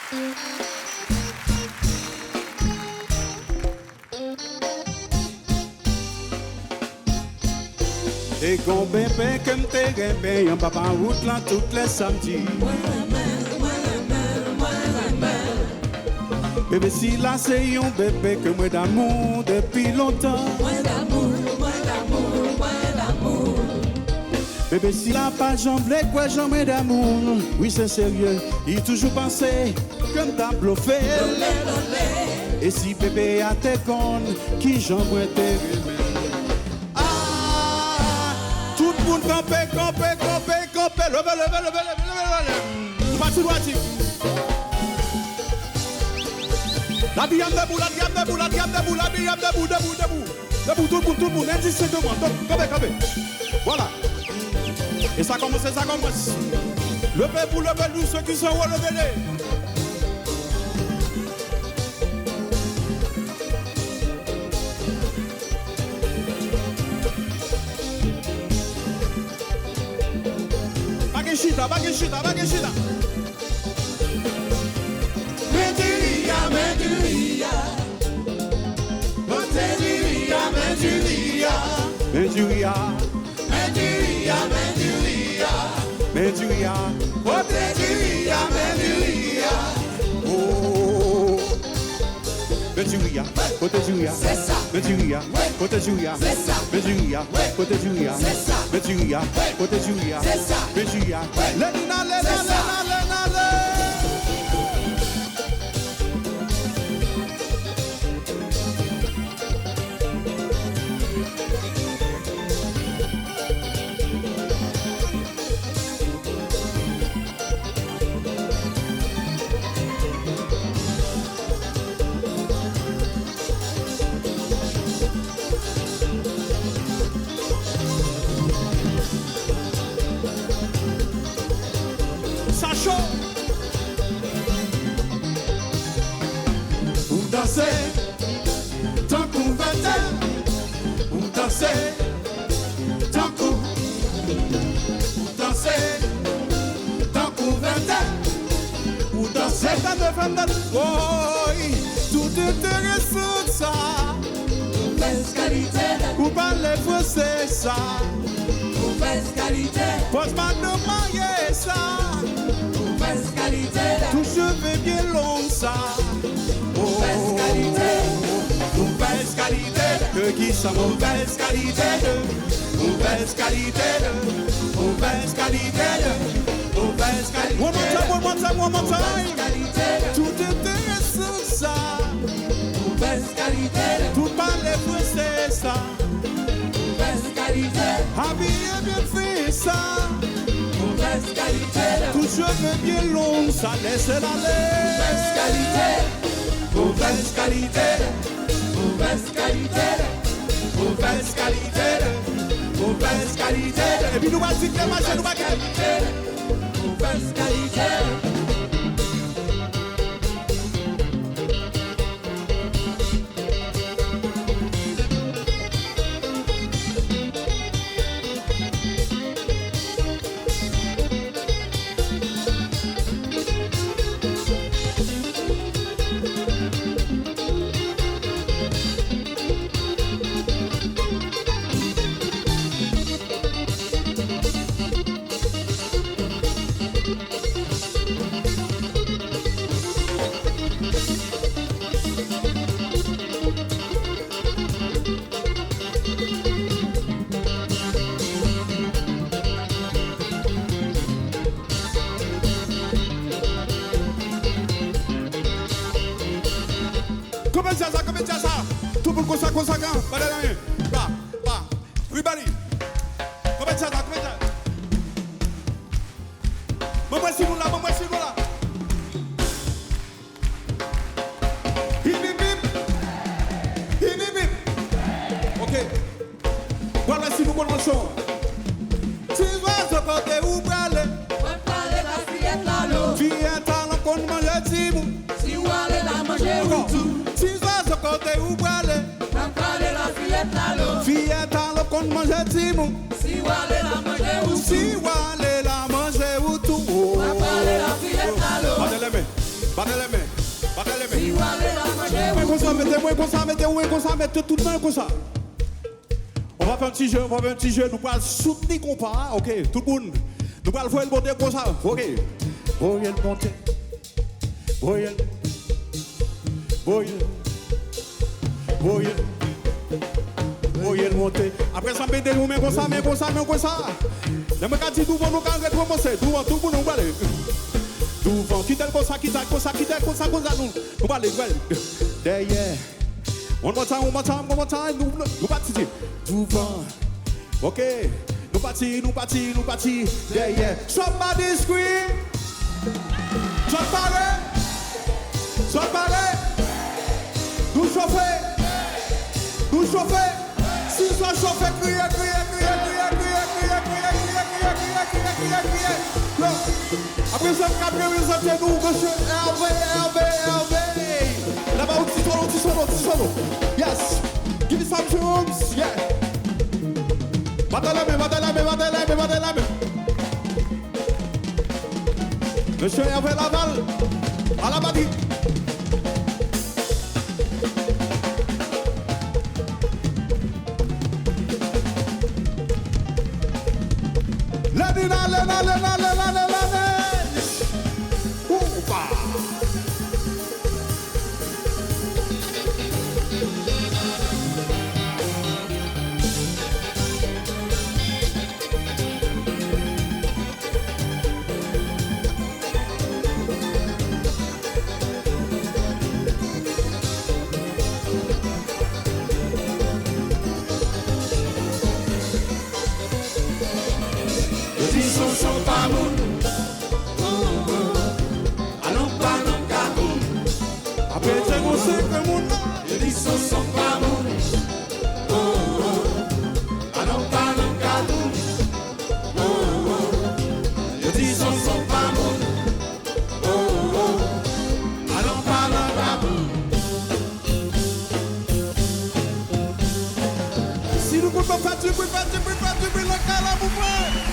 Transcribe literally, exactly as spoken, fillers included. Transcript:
Te gon bebe ke m te renmen anba pa wout lan tout lè samdi. Mwen renmen l, mwen renmen l, mwen renmen l. Bebe sila se yon bebe ke mwen damou depi lontan. Mwen damou l, mwen damou l, mwen damou l. Bebe sila pa janm vle kwè jan mwen damou l. Wi, se serye, li toujou panse ke m t ap blofe l. E si bebe a te konn kijan mwen te renmen l. Ah, tout moun kanpe, kanpe, kanpe, kanpe. Leve, leve, leve, leve, leve, leve. Nou pati, nou pati. Lavi a m debout, lavi a m debout, lavi a m debout, lavi a m debout, debout, debout. Debout, tout moun, tout moun, endistinkteman. Kanpe, kanpe. Vwala. E sa kòmanse, sa kòmanse. Leve pou leve, nou se ki san wo leve de. Pa gen chita, pa gen chita, pa gen chita. Men diri a, men diri a. Kote diri a, men diri a. Men diri a. Men diri a, men diri a. Men diri a. Kote diri a, men diri a. Oh. Men diri a, kote diri a? Se sa. Men diri a, kote diri a? Se sa. Men diri a, kote diri a? Se sa. Men diri a, kote diri a? Se sa. Men diri a. Lelina, lelina, lelina, lelina. Sa cho. Ou danse tankou vètè. Ou danse tankou. Ou danse tankou vètè. Ou danse. Fèm de, fèm de. Woy, tout enteresan sa. Ou pale franse sa. Pòz madanm marye sa. Tout cheve byen long sa. Ou bèl kalite. Ou bèl kalite. Ke kisa ou bèl kalite. Ou bèl kalite. Ou bèl kalite. Ou bèl kalite. One more time, one more time, one more time. Tout enteresan sa. Ou bèl kalite. Tout pale franse sa. Move kalite. Abiye byen fen sa. Move kalite. Tout cheve byen long sa, lèse l ale. Move kalite. Move kalite. Move kalite. Move kalite. Move kalite. Epi nou va di ke mache nou va kite. Move kalite. Koupe djaz la, koupe djaz la. Tout moun konsa, konsa, kan. Pa de anyen. Pa, pa. Everybody. Koupe djaz la, koupe djaz. Mwen, mwen, si nou la, mwen, mwen, si nou la. Hip, hip, hip. Hip, hip, hip. Ok. Pral wè si nou konn manchon. Ti zwazo kote ou prale. Mwen prale la fiyèt la lo. Fiyèt la lo konn manje timoun. Si w ale la manje ou tou. Ti zwazo kote ou prale. Mwen prale la fiyèt la lo. Fiyèt la lo konn manje timoun. Si w ale la manje ou tou. Si w ale la manje ou tou. Mwen prale la fiyèt la lo. Mande lè men. Bat Batay lè men. Batay lè men. Mwen konsa, mete mwen konsa, mete mwen konsa, mete tout men konsa. On va fè yon ti jeu, on va fè yon ti jeu. Nou pral soutni konpa a, ok? Tout moun. Nou pral voye l monte konsa, ok? Voye l monte. Voye l. Voye l. Voye l. Voye l monte. Apre sa, mete yon men konsa, men konsa, men konsa. Lè mwen ka di douvan, nou ka rekòmanse. Douvan, tout moun, nou prale. Douvan, kite l konsa, kite l konsa, kite l konsa, konsa, nou, nou prale, nou prale. Dèyè. One more time, one more time, one more time. Nou, nou, nou pati. Douvan. Ok. Nou pati, nou pati, nou pati. Dèyè. Somebody scream. Zòt pare. Zòt pare. Nou chofe. Nou chofe. Si zòt chofe, kriye, kriye, kriye. Yo. Apre sa, m ka prezante nou, mesye Hervé, Hervé, Hervé. Laba, yon ti solo, ti solo, ti solo. Yes. Give me some drums. Yeah. Batay lame, batay lame, batay lame, batay lame. Mesye Hervé Laval, a la batri. Lè n ale, n ale, n ale, n ale, n ale. Oupa. Yo di Sonson pa moun. Oh, oh. Alon pa nan ka moun. Apre te gon sekre moun. Yo di Sonson pa moun. Oh, oh. Alon pa nan ka moun. Oh, oh. Yo di Sonson pa moun. Oh, oh. Alon pa nan ka moun. Si nou konn fè du bruit, fè du bruit, fè du bruit, nan kay la pou mwen.